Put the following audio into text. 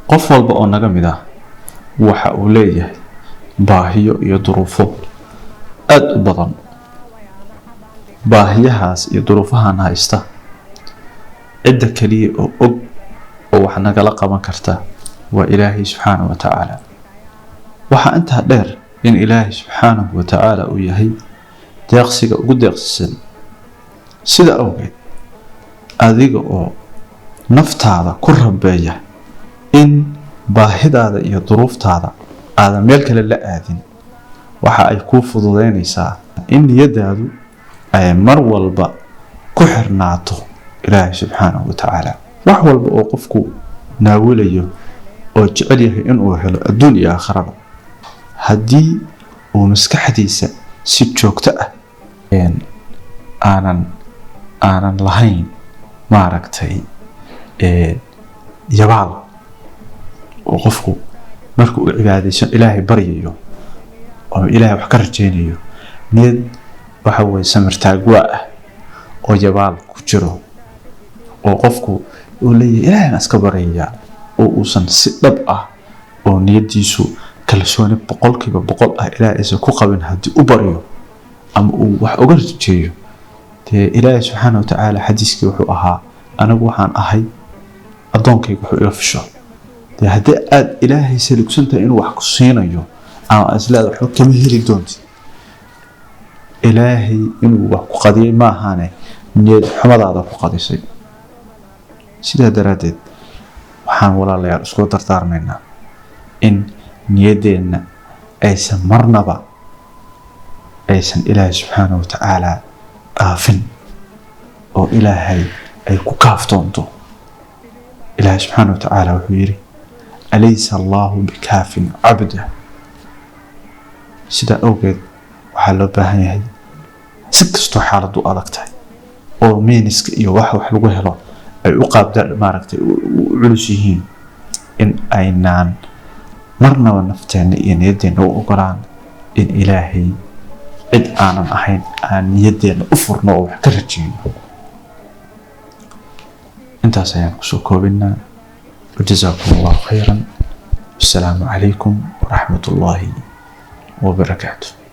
Qof walba oo naga mid ah waxa uu leeyahay baahiyo iyo duruufo aada u badan. Baahiyahaas iyo duruufahan haysta, cidda kaliya oo og oo wax nagala qaban karta waa Ilaahay subxaanahu wa tacaala. Waxaa intaa dheer in Ilaahay subxaanahu wa tacaala uu yahay deeqsiga ugu deeqsisan. Sida awgeed, adiga oo naftaada ku rabeeya in baahidaada iyo duruuftaada aadan meel kale la aadin, waxa ay kuu fududeynaysaa in niyadaadu ay mar walba ku xirnaato Ilaahay subxaanahu wa tacaala. Wax walba oo qofku naawilayo oo jecel yahay inuu helo adduun iyo aakharaba, haddii uu maskaxdiisa si joogto ah aanan lahayn, maaragtay, yabaal oo qofku marka uu cibaadaysan Ilaahay baryayo oo Ilaahay wax ka rajaynayo, niyad waxa weye samirtaagwaa ah oo yabaal ku jiro oo qofku uu leeyahay Ilaahay baan iska baryayaa, oo uusan si dhab ah oo niyadiisu kalsooni 100% ah Ilaahay aysan ku qabin haddii u baryo ama uu wax uga rajeeyo, dee Ilaahay subxaana wa tacaala xadiiskii wuxuu ahaa: "Anigu waxaan ahay addoonkayga wuxuu iga fisho." Dee haddii aada Ilaahay salugsantahay inuu wax ku siinayo ama isleeda waxba kama heli doontid, Ilaahay inuu wax ku qadiyay maahaane niyad xumadaada ku qadisay. Sidaa daraaddeed waxaan, walaalayaal, isku dardaarmaynaa in niyaddeenna aysan marnaba aysan Ilaahay subxaana wa tacaala dhaafin oo Ilaahay ay ku kaaftoonto. Ilaahay subxaana wa tacaala wuxuu yidhi: "Alaysa Allahu bikaafin cabdah?" Sidaa awgeed waxaa loo baahan yahay, si kastoo xaaladdu adag tahay oo miiniska iyo wax lagu helo ay u qaabda, maaragtay, u culus yihiin, in aynaan marnaba nafteenna iyo niyaddeenna u ogolaan in Ilaahay cid aanan ahayn aan niyaddeenna u furno oo wax ka rajeyno. Intaas ayaan kusoo koobinaa. Wajazaakum Allahu khayran. Wasalaamu calaykum waraxmat ullaahi wabarakaatu.